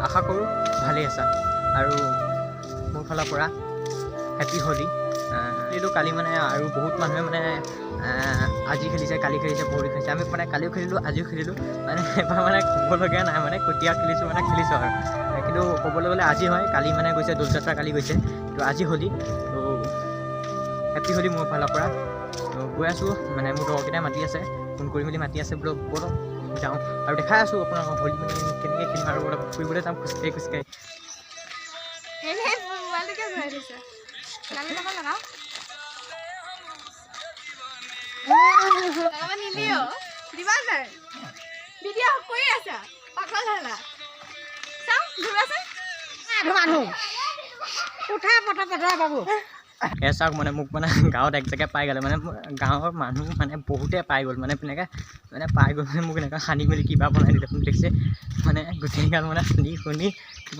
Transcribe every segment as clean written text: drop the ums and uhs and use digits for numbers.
আশা কৰোঁ ভালেই আছা। আৰু মোৰ ফালৰ পৰা হেপী হোলী। এইটো কালি মানে আৰু বহুত মানুহে মানে আজি খেলিছে, কালি খেলিছে, পৰহি খেলিছে। আমি মানে কালিও খেলিলোঁ, আজিও খেলিলোঁ। মানে এবাৰ মানে ক'বলগীয়া নাই, মানে কেতিয়া খেলিছোঁ মানে খেলিছোঁ আৰু। কিন্তু ক'বলৈ গ'লে আজি হয়, কালি মানে গৈছে দৌল যাত্ৰা, কালি গৈছে। তো আজি হোলী, তো হেপী হোলী মোৰ ফালৰ পৰা। তো গৈ আছোঁ, মানে মোৰ লগৰকেইটাই মাতি আছে, ফোন কৰি মেলি মাতি আছে, বোলো ব'লক যাওঁ। আৰু দেখাই আছোঁ আপোনালোকক হোলী মানে কেনেকৈ খেলিম আৰু অলপ ফুৰিবলৈ যাম খোজকাঢ়ি খোজকাঢ়ি। এনেই মোবাইলটোকে ঘূৰাই দিছে। দামী টকা লগাও, লগাব নিদিও, দিবা নাই। ভিডিঅ' কৰি আছা, পাগল হ'লা। চাওঁ, ঘূৰাচোন। মানুহ উঠা পটা পটা বাবু। এয়া চাওক, মানে মোক মানে গাঁৱত এক জেগাত পাই গ'লে, মানে মোৰ গাঁৱৰ মানুহ মানে বহুতে পাই গ'ল, মানে তেনেকৈ মানে পাই গ'ল, মানে মোক এনেকুৱা সানি মেলি কিবা বনাই দিলে। আপুনি দেখিছে, মানে গোটেইগাল মানে সানি শুনি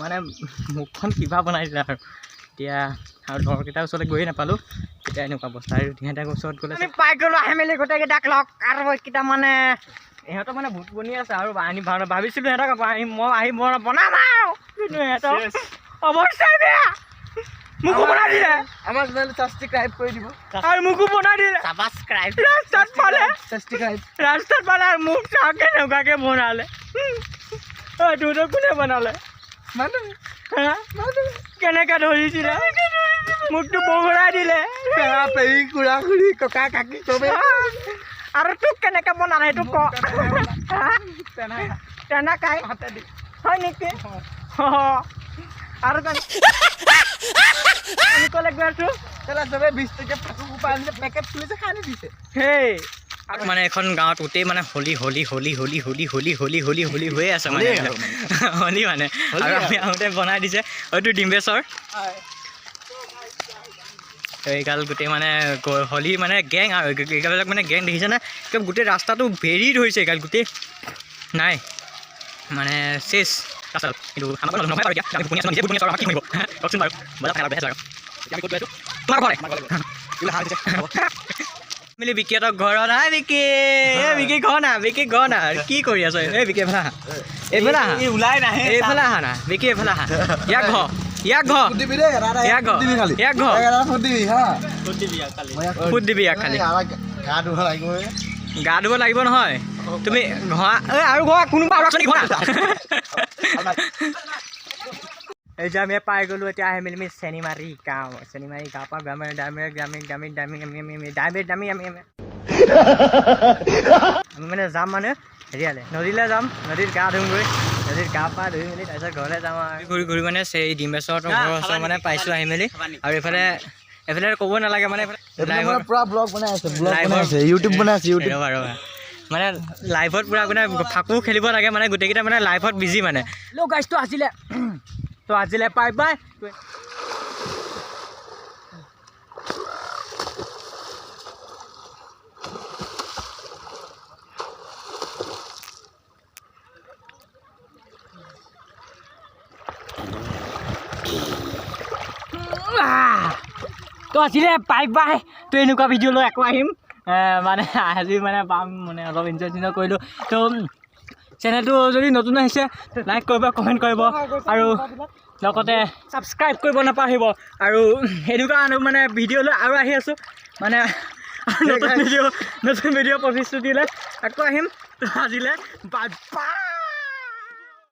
মানে মুখখন কিবা বনাই দিলে। আৰু এতিয়া আৰু লগৰকেইটাৰ ওচৰলৈ গৈয়ে নাপালোঁ তেতিয়া, এনেকুৱা অৱস্থা। আৰু সিহঁতৰ ওচৰত গ'লে আমি পাই গ'লো আহি মেলি গোটেইকেইটাক লগ। আৰু এইকেইটা মানে ইহঁতৰ মানে ভূত বনি আছে আৰু আনি ভাবিছিলোঁ সিহঁতক আহি মই আহি মই বনাম আৰু, কিন্তু সিহঁতৰ অৱস্থাই বেয়া, মোকো বনাই দিলে। আমাৰ চেনেলটো ছাবস্ক্ৰাইব কৰি দিব। আৰু মোকো বনাই দিলে। ছাবস্ক্ৰাইব। ৰাস্তাত পালে। ছাবস্ক্ৰাইব। ৰাস্তাত পালে আৰু মোক চাওক কেনেকুৱাকৈ বনালে। ঐ, তহঁতক কোনে বনালে? মানুহ। হা? কেনেকৈ ধৰিছিলে? মোকতো বগৰাই দিলে। পেহা পেহী, খুৰা খুৰী, ককা কাকি চবে। আৰু তোক কেনেকৈ বনালে সেইটো ক। হা? তেনেকাই হয় নেকি? আৰু আমি ক'লে গৈ আছোঁ? কেলা চবে 20 টকীয়া ফাকু সোপা আনিছে, পেকেট খুলিছে, খানি দিছে। সেই মানে এখন গাঁৱত গোটেই মানে হোলী হোলী হোলী হোলী হোলী হোলী হোলী হোলী হোলী হৈয়ে আছে, মানে হোলী মানে। আৰু আমি আহোঁতে বনাই দিছে। হয়তো ডিম্বেশ্বৰ এইগাল গোটেই মানে হোলী মানে গেং। আৰু এইগালবিলাক মানে গেং দেখিছেনে? একদম গোটেই ৰাস্তাটো বেৰি ধৰিছে এইগাল গোটেই। নাই মানে চেচ ৰাস্তাত। কিন্তু আমাৰ নহয় বাৰু, এতিয়া আমি শুনি আছোঁ, নিজে শুনি আছোঁ। আৰু কি শুনিব কওকচোন বাৰু? বাৰু, এতিয়া আমি ক'ত গৈ আছোঁ? তোমাৰ ঘৰতে মিলি বিকিহঁতৰ ঘৰত। হাই বিকি, এ বিকি ঘৰ না, বিকি ঘৰ না। কি কৰি আছ? এই বিকি, এইফালে আহা, এইফালে আহা। ওলাই নাহে। এইফালে আহা না বিকি, এইফালে আহা। ইয়াক ঘৰ, ইয়াক ঘৰ। দিবি দেই এটা। ইয়াক ঘৰ। দিবি খালি। ইয়াক ঘৰ। এটা ফুট দিবি। হা। ফুট দিবি ইয়াক খালি। গা ধুব লাগিব। গা ধুব লাগিব নহয়, তুমি ঘঁহা। এই আৰু ঘঁহা, কোনোবা আৰু আছে নেকি? ঘঁহা। এই যে আমি পাই গ'লোঁ। এতিয়া আহি মেলি আমি চেনিমাৰী গাঁও, চেনিমাৰী গাঁৱৰ পৰা গ্ৰামে দামে গ্ৰামী গ্ৰামী দামী আমি আমি আমি দামী দামী আমি আমি আমি মানে যাম, মানে হেৰিয়ালে নদীলৈ যাম, নদীত গা ধুমগৈ। নদীত গা পা ধুই মেলি তাৰপিছত ঘৰলৈ যাম। আৰু ঘূৰি ঘূৰি মানে সেই ডিম্বেশ্বৰৰ ঘৰৰ ওচৰ মানে পাইছোঁ আহি মেলি। আৰু এইফালে এইফালে ক'ব নালাগে, মানে এইফালে পুৰা ব্লগ বনাই আছে, ব্লগ লাইভৰ বনাই আছে, ইউটিউব বনাই আছে, ইউটিউব। ৰ'বা ৰ'বা, মানে লাইভত পূৰা মানে ফাকু খেলিব লাগে, মানে গোটেইকেইটা মানে লাইভত বিজি মানে। হেল্ল' গাইজ, তো আজিলে বাই বাই। তো আজিলে বাই বাই। তো এনেকুৱা ভিডিঅ' লৈ আকৌ আহিম। মানে আজি মানে পাম, মানে অলপ এনজয় চেনজয় কৰিলোঁ। তো চেনেলটো যদি নতুন আহিছে, লাইক কৰিব, কমেণ্ট কৰিব আৰু লগতে ছাবস্ক্ৰাইব কৰিব নাপাহৰিব। আৰু এনেকুৱা মানে ভিডিঅ' লৈ আৰু আহি আছোঁ, মানে নতুন ভিডিঅ', নতুন ভিডিঅ' প্ৰতিশ্ৰুতি লৈ আকৌ আহিম। তো আজিলৈ বাই বাই।